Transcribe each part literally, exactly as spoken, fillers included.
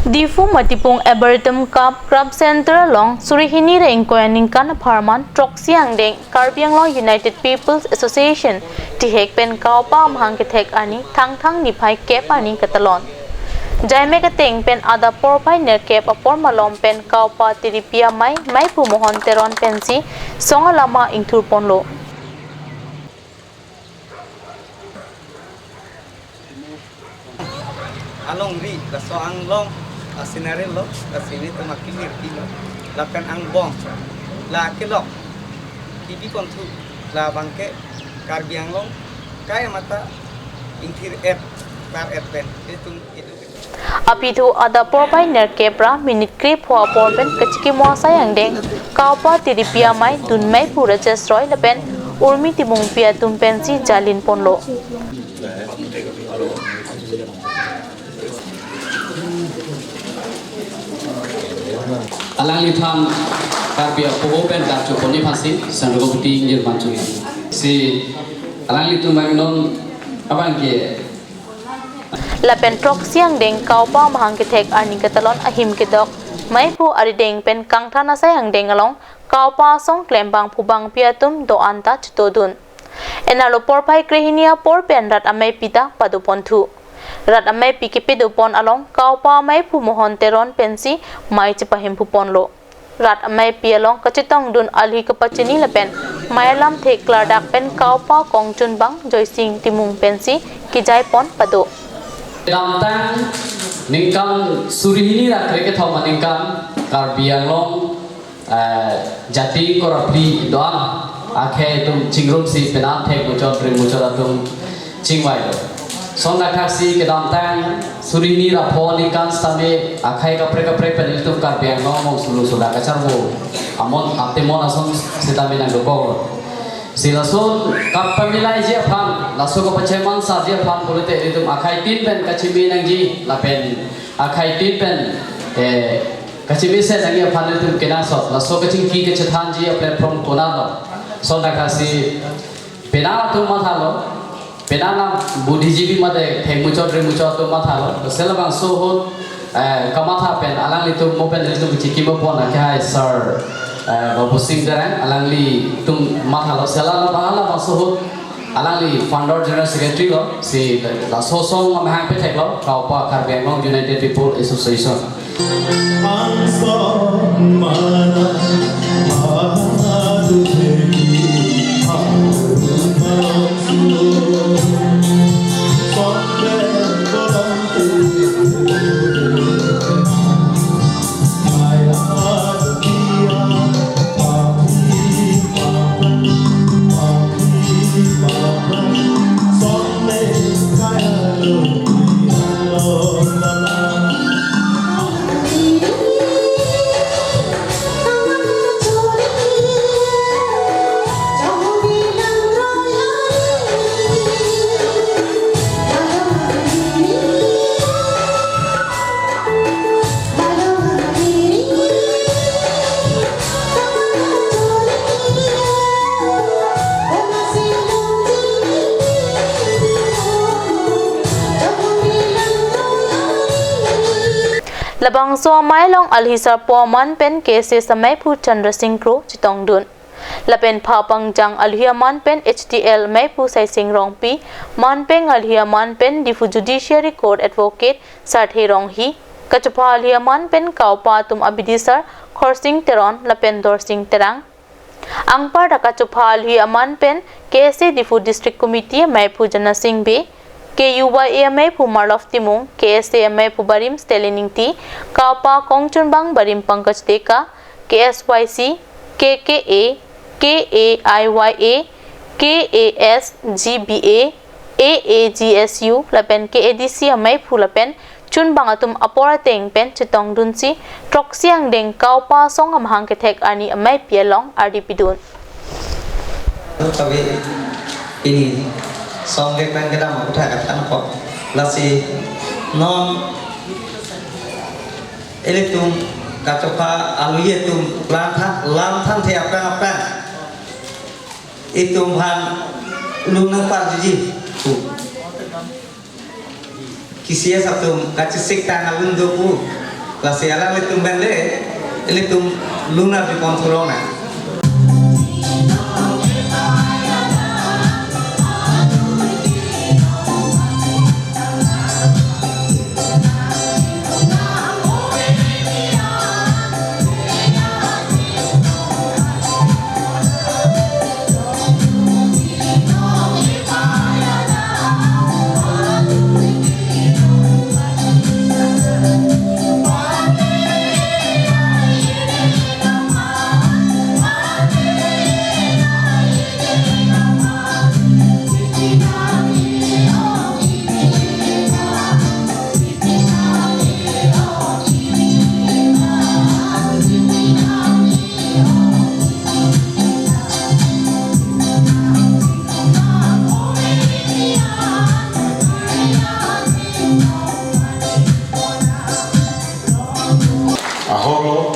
Diphu Matipung Arboretum Cup Craft Center along suri hini ra ingkoi aningkan apharman throksi angdeng Karbi Anglong United People's Association tihek pen Kaopa amahang kethek arni Thangthang niphai kep arni katalon. Jaimek ateng pen adap porphai nerkep apor malom pen Kaopa tiripi amei, Meiphu Mohon Teron pensi song alama ingthurponlo. Alongri, laso anglong, a scenery lo, lasi nelitum akimi-irpi lo, lapen angbong, la kelok, kibi konthu, labangke Karbi Anglong kai mata ingthir-et, tar-et pen, itum itu. Aphi thu adap porphai nerkep ra minute krepho apor pen kachikimo asai angdeng Kaopa tiripi amei dun Meiphu Rajesh Roy lapen Urmi Timungpi atum pensi jalinponlo. Alangliphan Karbi apoho pen kachoponi aphansi Central Committee ingjir manchuri. Si alanglitum bangnon abangke. Lapen throksi angdeng Kaopa amahang kethek arni katalon ahim kedok Meiphu arideng pen kangthan asai angdeng along Kaopa asong klembang phubangpi atum do-an ta chitodun. Enarlo porphai krehini apor pen rat ameipi ta padoponthu. Rat ameipi kepedopon along Kaopa Meiphu Mohon Teron pensi mei chepahemphuponlo. Rat ameipi along kachetongdun alhi kapachini lapen mei alamthe klardak pen Kaopa kongchunbang Joysing Timung pensi kejaipon pado. Kedamtang ningkan suri hini ra krekethom aningkan Karbi Anglong, eh, jati korapli do-an akhei atum chingrumsi penang thek muchot ri muchot atum chingvailo. Son thakthaksi kedamtang suri hini ra pho aningkan sitame akhei kaprek kaprek pen ilitum Karbi Anglong among sulu sula kacharvo amon atemon ason sitame nangdokoklo. Si lason kapamilaiji aphan, laso kapachemansarji aphan pulote ilitum akhei tin pen kachimi nangji lapen akhei tin pen, eh, kachimese nangji aphan ilitum kenangsot, laso kachingki kachethanji a-platform konatlo. Son thakthaksi penang atum mathalo, penang nang buddhijibi mate thek muchot ri muchot atum mathalo. Lasi labangso ahut, eh, kamatha pen alanglitum mo pen ilitum chikimopon akhei sir, eh, Babu Sing Terang alanglitum mathalo. Sela labang labangso ahut alangli founder general secretary lo, si laso song amahang petheklo Kaopa Karbi Anglong United People Association. Labangso amei along alhi sarpo aman pen K S A ameiphu Chandra Sing Kro chetongdun. Lapen pha pangjang alhi aman pen H T L ameiphu Saising Rongpi, manpeng alhi aman pen Diphu Judiciary Court Advocate Sarthe Ronghi, kachopha alhi aman pen Kaopa atum abidisar Khorsing Teron lapen Dorsing Terang. Anparta kachopha alhi aman pen K S A Diphu District Committee ameiphu Jana Sing Bey, K U Y A ameiphu Marlov Timung, K S A ameiphu barim Stalin Ingti, Kaopa kongchunbang barim Pankaj Deka, K S Y C, K K A, K A I Y A, K A S G B A, A A G S U lapen K A D C ameiphu lapen chunbang atum apor ateng pen chetongdunsi throksi angdeng Kaopa asong amahang kethek arni ameipi along ardi pidun. Tabi ini song ke pen kedam aku thak katan kok. Lasi non ilitum kachopha alhi atum lamtha lamtha the aphrang aphrang itum aphan lung nangparjuji. Kisi atum kachesik tang alun do pu. Lasi alanglitum pen le, ilitum lun arjupon thulonang. Ahorlo,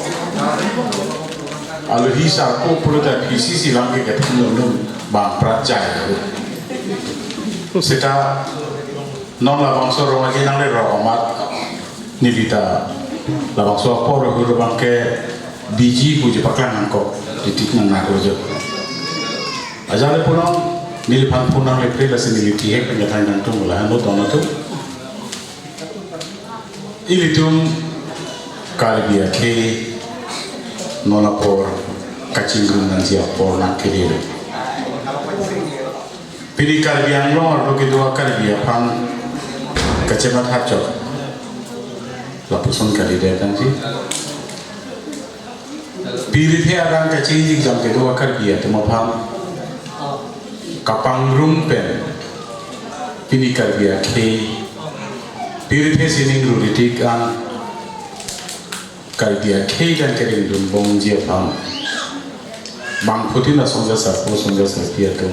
alohi sarpo pulote P C C alam ke kethan londun bang prat jai. Seta non labangso rong aje nanglerok amat neli ta labangso apor ahut abang ke busy puji paklang nangkok titik nang nangkok jo. Ajale punon neliphan phone nangle pre lasi neli thihek pen kethan nangtum lahan lo don atum. Ilitum Karbi akhei non apor kachingrum nangji apor nangkele. Pini Karbi Anglong arlo kedo a-Karbi aphan kachematha chok lapuson kalidet nangji. Pirithe adang kachingrum jam kedo a-Karbi atum aphan kapangrum pen pini Karbi akhei pirithe sining ruritik an Karbi akhei dan kering dun bongji aphan bangphutin asongja sarpo songja sarpi atum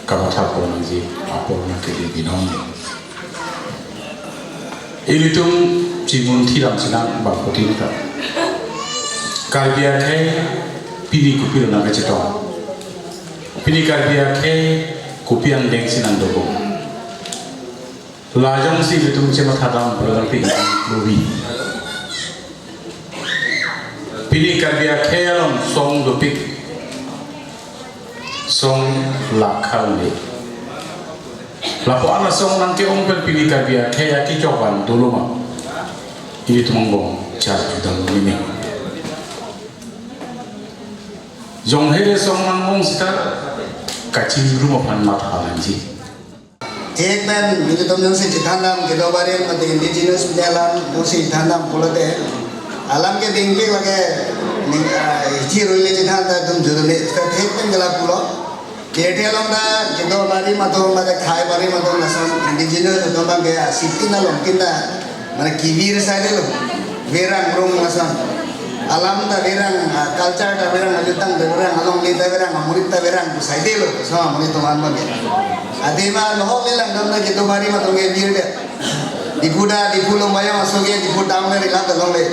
kamatha pon nangji apor nangkele binong. Ilitum chimun thiram sinang bangphutin ta. Karbi akhei pini kopilo nangkachetong. Pini Karbi akhei kopi angdeng sinang dobo. Lajongsi ilitum chematha dam pulo pini Karbi. Pini Karbi akhei along song dopik. Song lakha le. Lapu-an asong nangke-ong pen pini Karbi akhei akechok van dolo ma. Ilitum angbong charju dam meme. Jonghe le song nang-ong seta kachingrum aphan matha nangji. Thik pen nelitum jongsi chethan dam kedo barim mate indigenous media alam jongsi chethan dam pulote alam ke dingpik lake ning, ah, hichi rui le chethan ta tum juru ne ta thik pen ke lapulo. Pirthe along ta kedo barim atum mate khei barim atum lason indigenous atum abang ke, ah, city along tin ta mane kevir saidelo, verang rong lason. Alam ta verang, ah, culture ta verang, ajutang ta verang, alongle ta verang, amonit ta verang pu saidelo, so amonit atum an abang ke. Athema nohok le langdam ta kedo barim atum ke virdet. Diphu ta, Diphu Lambayong aso ke Diphu town le rilap ta longle.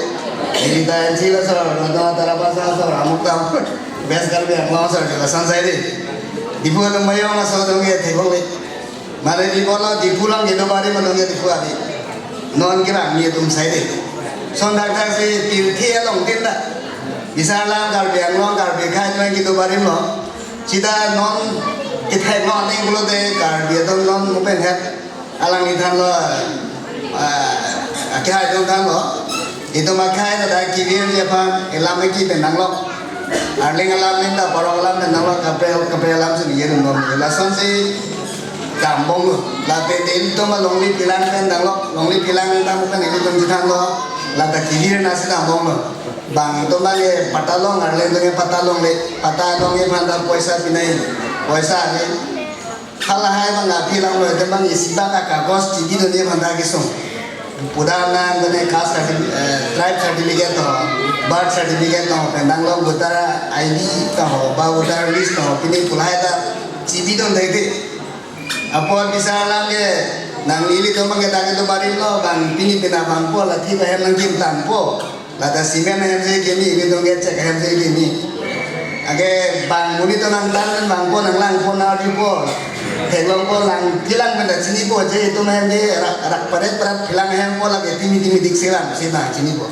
Neli ta N C laso, Rana Tarabasa aso, amuk ta amuk. West Karbi Anglong aso, jula san saide. Diphu Lambayong aso atum ke theklongle. Mane di bolo Diphu along kedo barim atum ke Diphu avi. Non kerang ni atum saide. Son dak dak si pirthe along tin ta. Bisar alam Karbi Anglong, Karbi akhei ajoine kedo barim lo. Seta non kethek non ning pulote Karbi atum non mupen het. Alanglithan lo, ah, akhei atum than lo. Itum akhei ta dak kevirji aphan elam eki pen nanglok. Arleng alam ning ta parong alam pen nanglok, kaprek kaprek alam si ningje dun bom. Lasonsi dam bom lo. Lapen ilitum alongle pilang pen nanglok, longle pilang dam pen ilitum chethan lo. Lata kevir nasi dam bom lo. Bang atum abang ke patta long, arleng atum ke patta longle, patta longle aphan ta poisa pinai, poisa ave. Halahai abang aphi langlo, itum abang isi bak akagos chibidunji aphan ta kesung. Pudana, mane caste certifi-, eh, tribe certificate ho, birth certificate ho, pen nanglong voter I D ta ho, ba voter list ta ho, pini pulahai ta chibidun dai de. Apot bisar alam ke nang ilitum abang ke dak kedo barim lo, bang pini pina bang po, lathi ta hem nangkim tangpo. Lata cement ahemsi kimi, ilitum ke chek ahemsi kimi. Ake bang monit atum nangthan pen bang po nanglang po nang arju po. Theklong po lang pilang pen ta chini po je itum ahem ke rak rak paret parat pilang ahem po lake timi timi dik selam si ta chini po.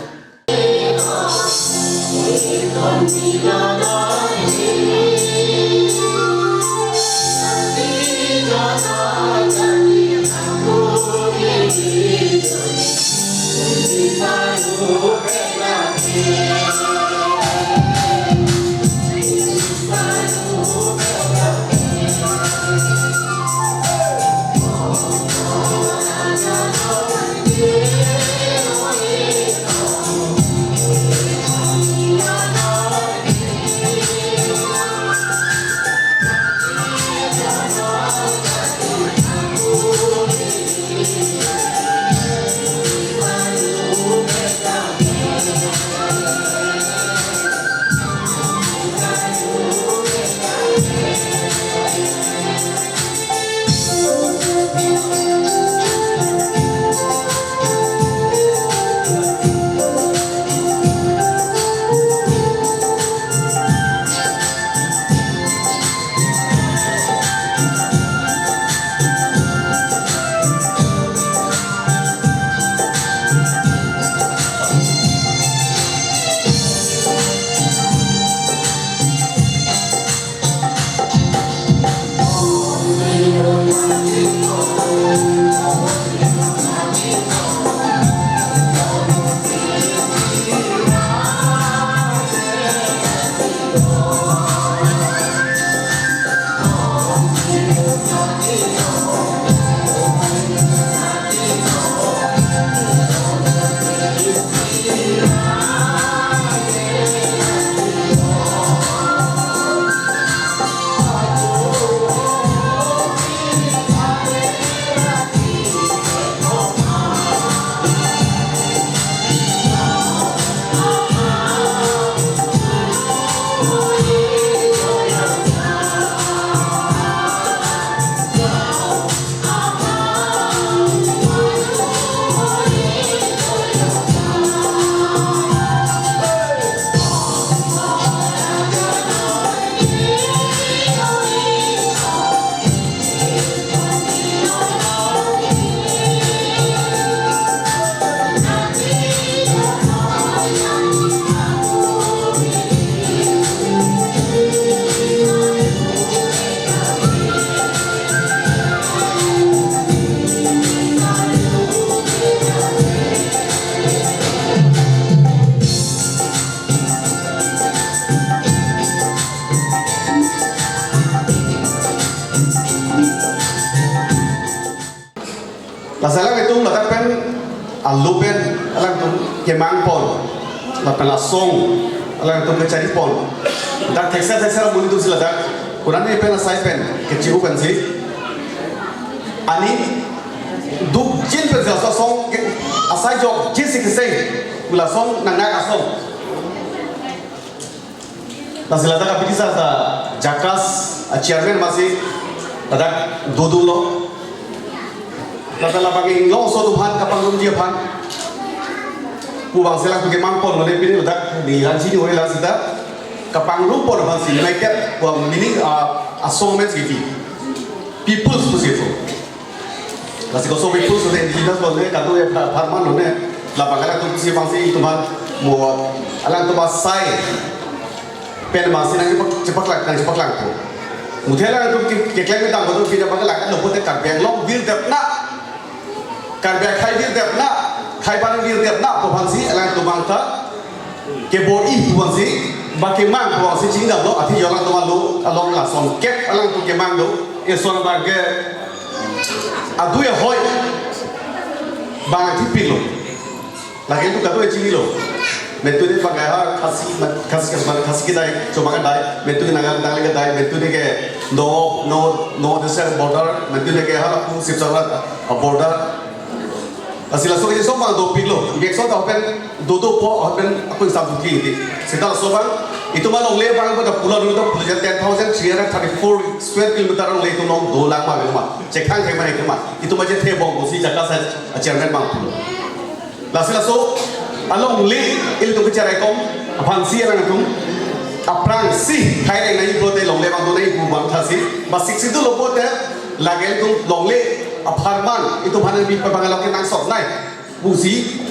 Lasi alanglitum ladak pen, alo pen alangtum kemang pon, lapen asong alangtum kechari pon. Dak thekser thekser amonit atum si ladak, konane pen asai pen kechiu pensi, aning dukjin pensi laso asong ke, asai jokjin si keseng, pu la asong nangnak asong. Lasi ladak abidi sa, sa JACAS a chairman masi ladak dodunlo. Ladak labang inglong aso atum aphan kapangrumji aphan pu abang si alangtum kemang pon lone, pini ladak ni ranji ni ore la sita kapangrum pon aphan si United pu meaning, ah, asong men si People's pusi pu. Lasi koso People's lone indigenous lone, kado ya pha-, pharman lone, labang alangtum si abang si itum aphan mo alangtum asai pen abang si nangchepak, chepaklang, nangchepaklang po. Muthe alangtum ke, keklem kedam betul, pini abang alangtum pote Karbi Anglong virdetna, Karbi akhei virdetna, khei bang virdetna pu aphan si alangtum abang ta kebor-i pu abang si, ba kemang pu abang si chingdamlo, athe jo alangtum alo, along lason kep alangtum kemang do, eson abang ke adui ahoi abang thipiklo. Lake tu kado chinilo. Mentu ne abang ha Khasi, Khasi, Khasi, Khasi kedai, chomang kedai, mentu ne Naga, Naga kedai, mentu ne ke no, no, no, the border, mentu ne ke ha pu Sibsagar border. Lasi laso ke song abang dopiklo. Ibek song ta pen dodo po, pen akun sam tuki di. Seta laso abang, itum alongle abang pada pulo dulu ta pulo ten thousand three hundred thirty-four square kilometer alongle itum along dolang ma, ma. Chekhang ke ma itum ma. Itum aja the bong si JACAS a chairman abang pulo. Lasi laso alongle ilitum kecharaikom aphan si alangtum aphrangsi khai reng nangji pulote longle abang do nangji pu abang thasi. Ba Sixth Schedule lo pote lake itum longle apharman itum aphan bi pabang along kenangsot nai pusi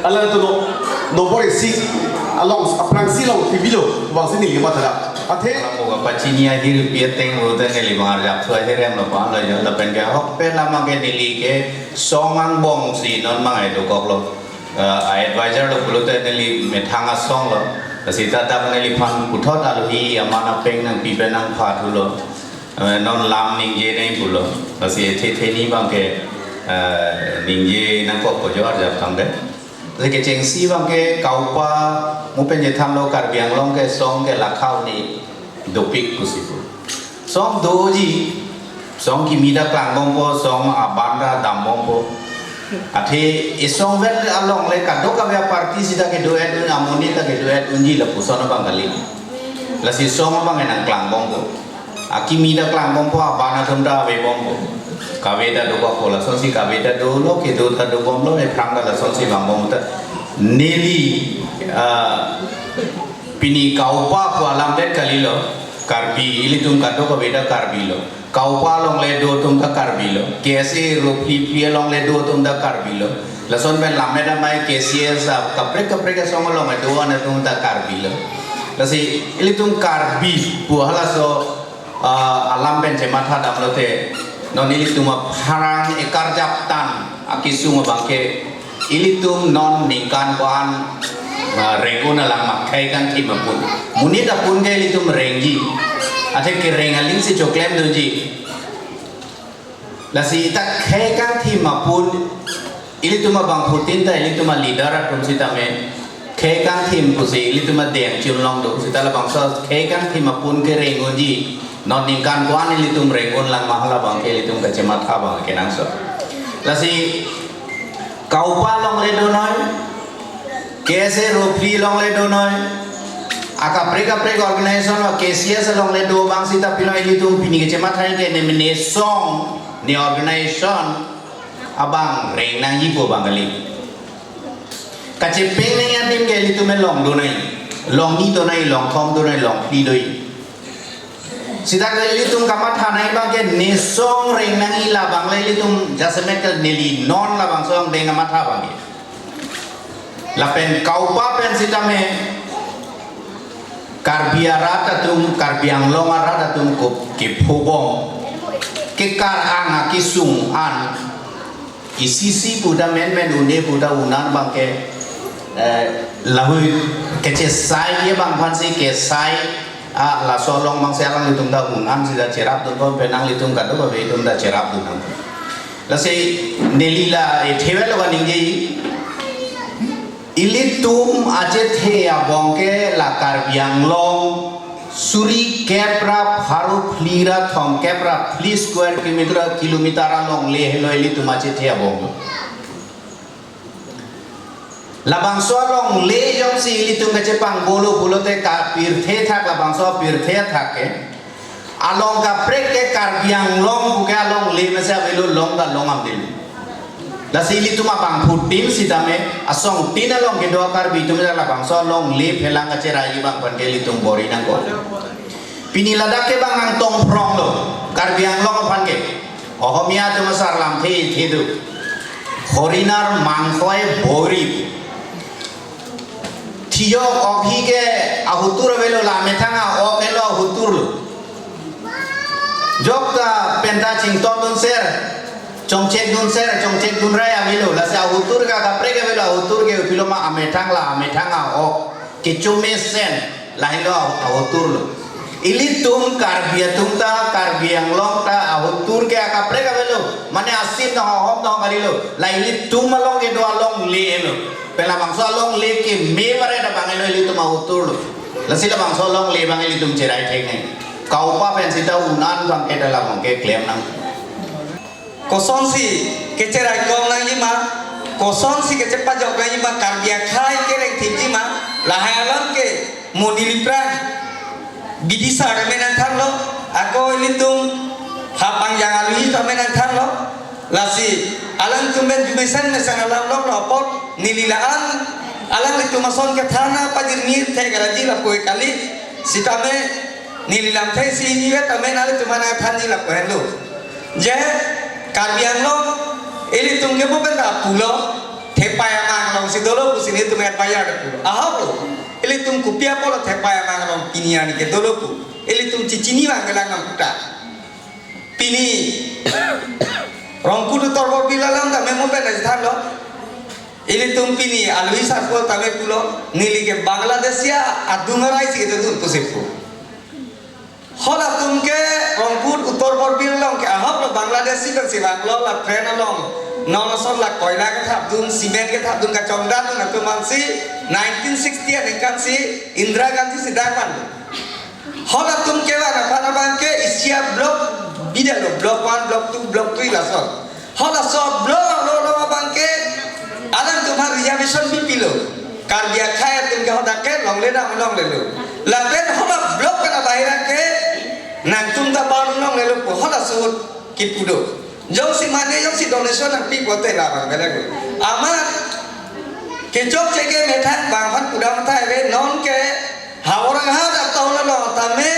alangtum no, nombor isi along, aphrangsi along thipilo, vangsi neli matha da. Athe alam ko pachini ahirpi ateng ro te neli bang arjap thu ahirem lo pa lo jo lapen ke ahok pen alam ke neli ke song angbong si non mangai dokok lo. Eh, a-advisor lo pulote neli methang asong lo. Sita dak neliphan puthot alohi aman apeng nangpi pen nangpha thulo. Eh, non lam ningje nai pulo. Lasi ethe theni abang ke, eh, ningje nangkok ko jo arjap tangte. Lasi kechengsi abang ke kaupa mu pen chethanlo Karbi Anglong ke song ke lakha hini dopik pusi pu. Song doji, song kimi ta klangbompo, song aban ta dambompo. Athe esong vet along le kadokave aparty sita kedo-et un, amonit ta kedo-et unji lapuson abang kali. Lasi song abang enang klangbompo. Akimi ta klangbompo, aban atum ta avebompo. Kave ta dokokpo, lasonsi kave ta dolo, kedo ta dobomlo, ephrang ta lasonsi vangbom ta. Neli, ah, pini kaupa pu alam det kalilo, Karbi, ilitum kadokave ta Karbi lo. Kaupa along le do atum ta Karbi lo. K S A ro phli phli along le do atum ta Karbi lo. Lason pen lammet amei K C S a kaprek kaprek asong along do an atum ta Karbi lo. Lasi ilitum Karbi pu halaso, ah, alam pen chematha damlote non ilitum apharang ekarjap tan akesung abang ke ilitum non ningkan ko-an, ah, reng un alang ma khei kangthim apun. Monit apun ke ilitum rengji. Athe kereng aling si choklem doji. Lasi ta khei kangthim apun ilitum abangphutin ta ilitum aleader atum sitame khei kangthim pusi ilitum adeng chunlong do sita labangso khei kangthim apun kereng unji. Non ningkan ko-an ilitum reng un lang ma halabang ke ilitum kachematha abang kenangsot. Lasi kaupa along le do noi, K S A ro phli along le do noi, akaprek kaprek organization lo K C S along le do abang sita pino ilitum pini kechematha ke ne mene song ne organization abang reng nangji pu abang kali. Kachepeng nangji adim ke ilitum along do noi, long ni do noi, long thom do noi, long phli do noi. Sita ke ilitum kamatha nangji abang ke ne song reng nangji labang le ilitum jasemet ke neli non labangso angdeng kamatha abang ke. Lapen kaupa pen sitame Karbi arat atum, Karbi Anglong arat atum ko kephobom, kekar-ang akesung an isi isi pu ta menmen, un-e pu ta un an abang ke, eh, lahui kechesai ye abang aphansi kesai, ah, laso along abangsi alanglitum ta un an sita cherapdunbom pen nanglitum kadokave atum ta cherapdun nang. Lasi neli la ethe vet lo kaningje, ilitum achethe abang ke la Karbi Anglong suri kep ra pharo phli ra thomkep ra phli square kilometer, kilometer along le helo ilitum achethe abang. Labangso along le jongsi ilitum kachepang bolo pulote kapirthe thak labangso pirthe thak ke. Along kaprek ke Karbi Anglong pu ke along le mesen avelo, long ta long amdil. Lasi ilitum abangphutin sitame asongtin along kedo Karbi atum labangso along le phelang kacherai abang aphan ke ilitum bor-i nangkok. Pini ladak ke abang nangtong phrong lo Karbi Anglong aphan ke. Ohomia atum asar lamthe the do. হৰিণাৰ মাংসই ভৰি। Thiyok ok hi ke ahotur avelo, la methang a-ok helo ahotur lo. Jok ta penta chington dun ser, chongchek dun ser, chongchek dun rai avelo, lasi ahotur ke kaprek avelo, ahotur ke upilo ma amethang, la amethang a-ok kechomesen, lahelo ahotur lo. Ilitum Karbi atum ta, Karbi Anglong ta ahotur ke akaprek avelo, mane asim na hohom na homarilo, la ilitum along kedo along le lo. Pen labangso along le keme bare ta abang helo ilitum ahotur lo. Lasi labangso along le abang ilitum cherai thek nai. Kaupa pen sita un an abang ke ta labang ke klem nang. Kosonsi kecherai kong nangji ma, kosonsi kechepajok nangji ma, Karbi akhei kereng thipji ma, lahai alam ke mo neli aphrang bidisar tame nangthanlo, ako ilitum ha pangjang alohi tame nangthanlo, lasi alangtum pen jumesen mesen alam lok lo apot, neli la-an alanglitum ason kethan apajirni thek kali lapu kali, sitame neli lamthe isi hini vet tame nanglitum aphan nangthanji lapu henlo. Je Karbi Anglong ilitum ke mo pen ta pulo, thepai amang alongsi dolo pusi nelitum et bayar pulo. Ahok lo. Ilitum kopi apotlo Thepai Amang along pini arni ke dolo pu. Ilitum chichini abang kelang nang puta. Pini Rongkut Uttor Borbil alam tame mo pen ajithan lo. Ilitum pini alui sarpo tame pulo, neli ke Bangladeshi adung arai si kedodun pusi pu. Halatum ke Rongkut Uttor Borbil along ke ahok lo Bangladeshi pensi vanglo, la train along non ason la koila kethapdun, cement kethapdun, kachongdandun atum ansi nineteen sixty aningkan si Indira Gandhi si dai man. Halatum kevan aphan abang ke isi a-block bidetlo, block one, block two, block three lason. Halaso block lo lo abang ke alangtum aphan reservation bipilo. Karbi akhei atum ke hadak ke longle dam longlelo. Lapen hala block pen abahira ke nangtum ta bar longlelo pu halaso ahut kipu do. Jongsi mane jongsi donation nangpi pote labang belek. Amat kechokche ke methang bang aphan pudam thai ave, non ke Howraghat a-town along tame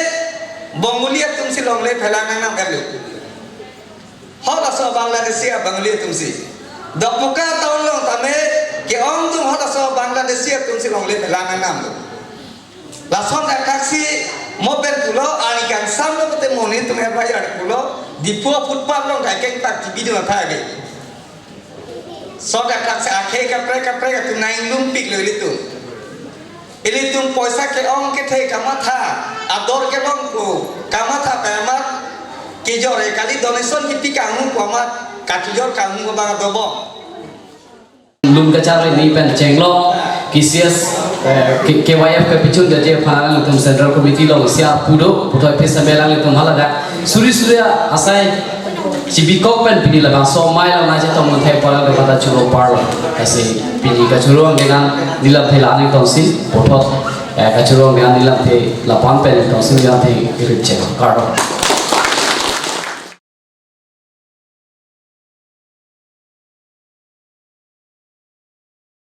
Bengali atum si longle phelang nangnam elu. Halaso Bangladeshi a-Bengali atum si. Dokmoka a-town along tame ke-ongdung halaso Bangladeshi atum si longle phelang nangnam. Lason athak si mo pen pulo, arni kangsam lo pute monit atum hebai arni pulo, Diphu footpath along kaikeng tak T V dun athai ave. Lason athak si akhei kaprek kaprek atum nang inglum piklo ilitum. Ilitum poisa ke-ong kethe kamatha, ador kelong pu kamatha pen amat kejor e kali, donation kipi kanghu pu amat kachojor kanghu abang adobom. Lum kacharli ni pen chenglo, K C S, eh, K-, K Y F ke pichun jaje aphan alanglitum Central Committee along isi arpu do, puthot pisa me alanglitum haladak suri suri asai chibikok pen pini labangso amei along nangchetong manthe pu alanglitum ta choro parlo. Lasi pini kachoro angdeng an nelamthe la-an ingtonsi, puthot, eh, kachoro angdeng an nelamthe lapu-an pen ingtonsi, nelamthe irit cheng. Kardom.